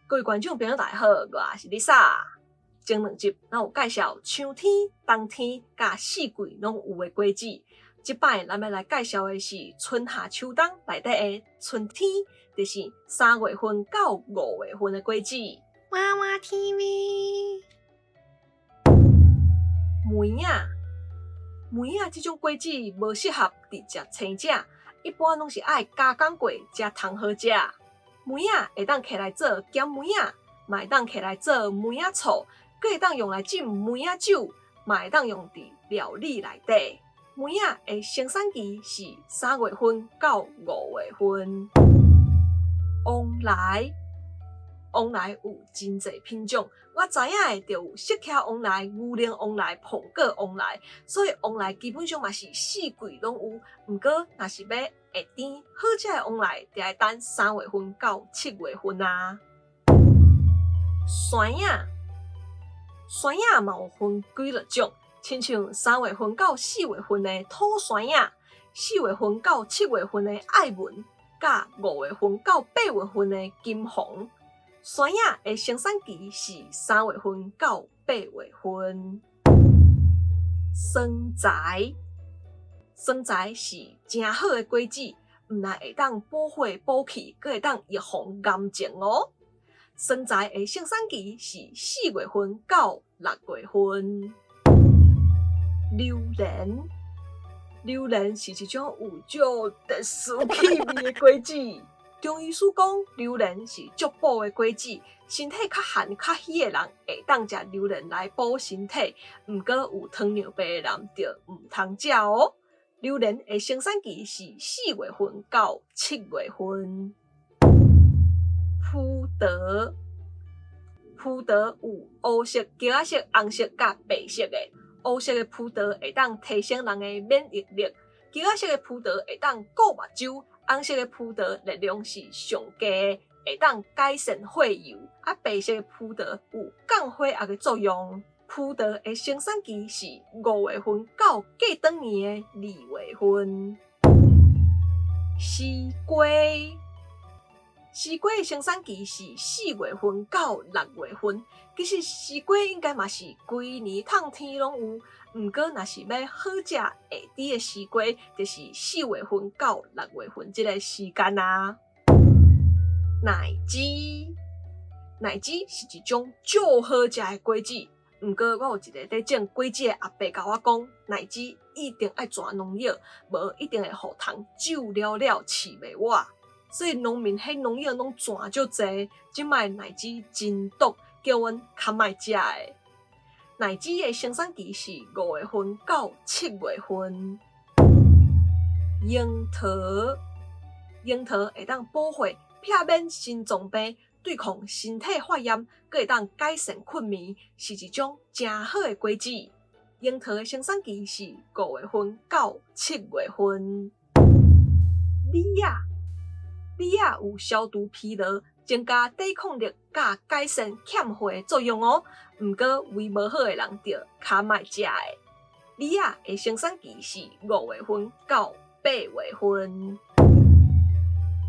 各位觀眾朋友，大家好，我是 Lisa。前兩集咱有介紹秋天、冬天佮四季攏有的果子。這擺咱欲來介紹的是春夏秋冬內底的春天，就是3月份到5月份的果子。娃娃 TV。梅仔，梅仔這種果子無適合直接生食，一般攏是愛加工過才通好食。梅仔會當摕來做鹹梅仔，嘛會當摕來做梅仔醋，閣會當用來浸梅仔酒，嘛會當用佇料理內底。梅仔的生產期是3月份到5月份。黃梨，黃梨有真濟品種，我知影的就有釋迦黃梨、牛奶黃梨、蘋果黃梨，所以黃梨基本上嘛是四季攏有。毋過，若是欲會甜好食的黃梨，就愛等3月份到7月份啊。山仔，山仔嘛有分幾落種，親像三月份到四月份的土山仔，四月份到七月份的愛文，佮五月份到八月份的金黃。山仔的生產期是三月份到八月份。酸臍，酸臍是誠好的果子，毋但會當補血補氣，閣會當預防癌症哦。酸臍的生產期是四月份到六月份。榴蓮，榴蓮是一種有足特殊氣味的果子。中醫師講，榴蓮是足補的果子，身體較寒較虛的人會當食榴蓮來補身體。毋過有糖尿病的人就毋通食哦。榴蓮的生產期是四月份到七月份。葡萄，葡萄有烏色、橘仔色、紅色佮白色的。烏色的葡萄會當提升人的免疫力，橘仔色的葡萄會當顧目睭，紅色的葡萄熱量是上低的，會當改善血油。啊，白色的葡萄有降血壓的作用。葡萄的生產期是五月份到過轉年的二月份。西瓜，西瓜的生產期是四月份到六月份。其實西瓜應該嘛是規年透天攏有，毋過若是欲好食會甜的西瓜，就是四月份到六月份這个時間啊。奶薊，奶薊是一種足好食的果子，毋過我有一个佇種果子的阿伯共我講，奶薊一定愛攢農藥，無一定會予蟲蛀了了，飼袂活。所以農民彼農藥攏攢足濟，這擺奶薊真毒，叫阮較莫食的。奶薊的生產期是五月份到七月份。櫻桃，櫻桃會當補血、避免心臟病、對抗身體發炎，閣會當改善睏眠，是一種誠好的果子。櫻桃的生產期是五月份到七月份。李仔，李仔有消除疲勞、增加抵抗力、佮改善欠血的作用哦。毋過胃無好的人就較莫食的。李仔的生產期是五月份到八月份。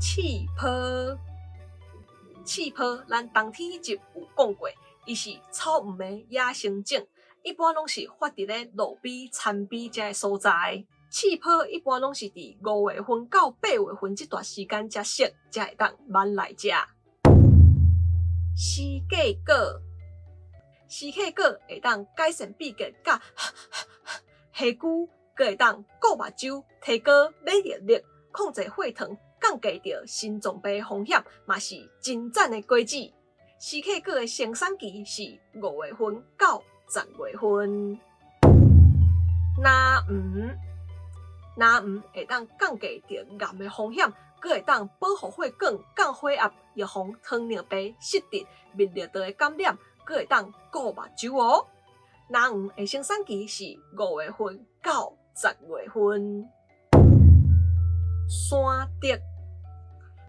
刺泡，刺泡，咱冬天彼集有講過，伊是草黃的野生種，一般攏是發佇咧路邊、田邊這个所在。刺泡一般攏是佇五月份到八月份這段時間才熟，才會當挽來食。西瓜果，西瓜果會當改善秘結佮下膩，閣會當顧目睭、提高免疫力、控制血糖、降低著心臟病風險，嘛是真讚的果子。西瓜果的生產期是五月份到十月份。藍黃，藍黃會當降低著癌的風險，閣會當保護血管、降血壓、預防糖尿病、失智、泌尿道的感染，閣會當顧目睭哦。藍黃的生產期是五月份到十月份。山竹，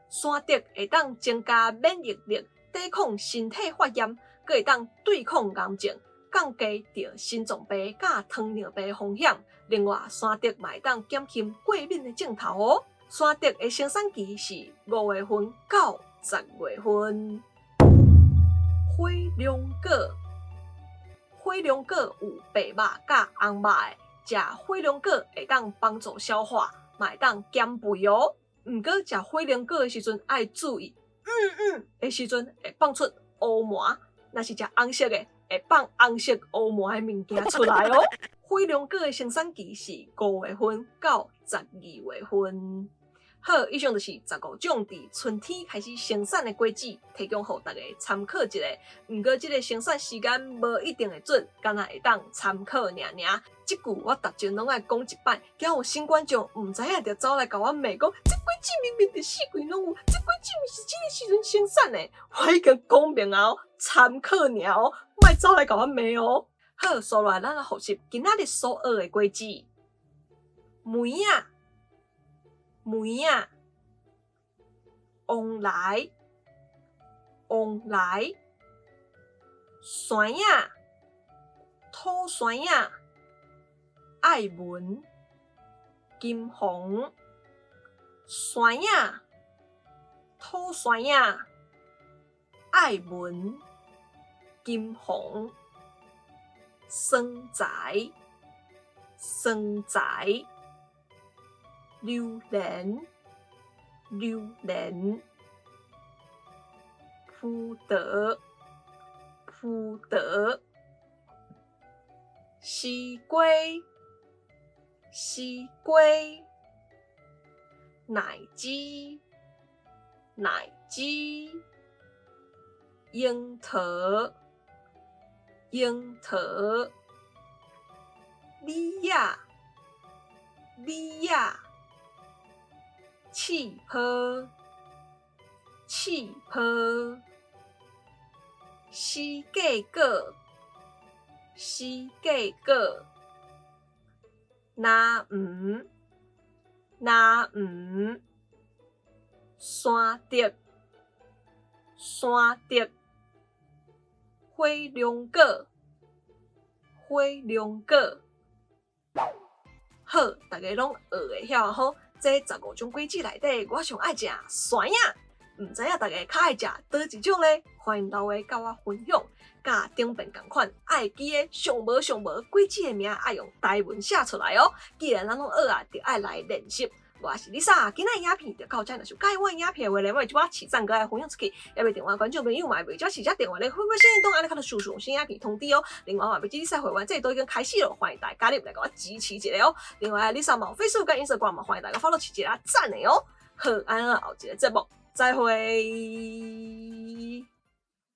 山竹會當減輕著血管、增加免疫力、抵抗身體發炎，閣會當對抗癌症、降低著心臟病佮糖尿病風險。另外，山竹嘛會當減輕過敏的症頭哦。山竹的生產期是五月份到十月份。火龍果，火龍果有白肉佮紅肉的，食火龍果會當幫助消化，嘛會當減肥哦。毋過食火龍果的時陣愛注意，嗯嗯的時陣會放出烏糜，若是食紅色的，會放紅色烏糜的物件出來哦。火龍果的生產期是5月份到12月份。好，以上就是十五種佇春天開始生產的果子，提供予大家參考一下。毋過這个生產時間無一定會準，干焦會當參考爾爾。這句我逐集攏愛講一擺，驚有新觀眾毋知影就走來共我罵講，這果子明明佇四季攏有，這果子毋是這个時陣生產的。我已經講明啊，參考爾哦，莫走來共我罵哦。好，紲落來咱來複習今仔日所學的果子，梅仔。梅仔，旺來，旺來，山仔，土山仔，愛文，金黃，山仔，土山仔，愛文，金黃，桑臍，桑臍。榴蓮，榴蓮，葡萄，葡萄，西瓜，西瓜，奶雞，奶雞，櫻桃，櫻桃，李仔，李仔。刺泡，刺泡，西瓜果，西瓜果，藍黃，藍黃，山竹，山竹，火龍果，火龍果。好，大家攏學會曉啊吼！這十五種果子內底，我上愛食山仔，毋知影大家較愛食佗一種咧？歡迎留言佮我分享，佮頂遍仝款愛記的上無上無果子的名，愛用台文寫出來哦。既然咱攏學啊，就愛來練習。我是 Lisa，今仔影片就到這，若是佮意我影片的話咧，我會將我起讚閣愛分享出去，猶未訂閱觀眾朋友嘛，袂少時才訂閱咧，開開聲動，按呢較就速速新影片通知哦。另外嘛，袂記 Lisa 會員這都已經開始了，歡迎大家加入來共我支持一下哦。另外，Lisa 嘛有 Facebook 佮 Instagram 嘛，歡迎大家 follow 一下讚的哦。好，按呢後一个節目再會。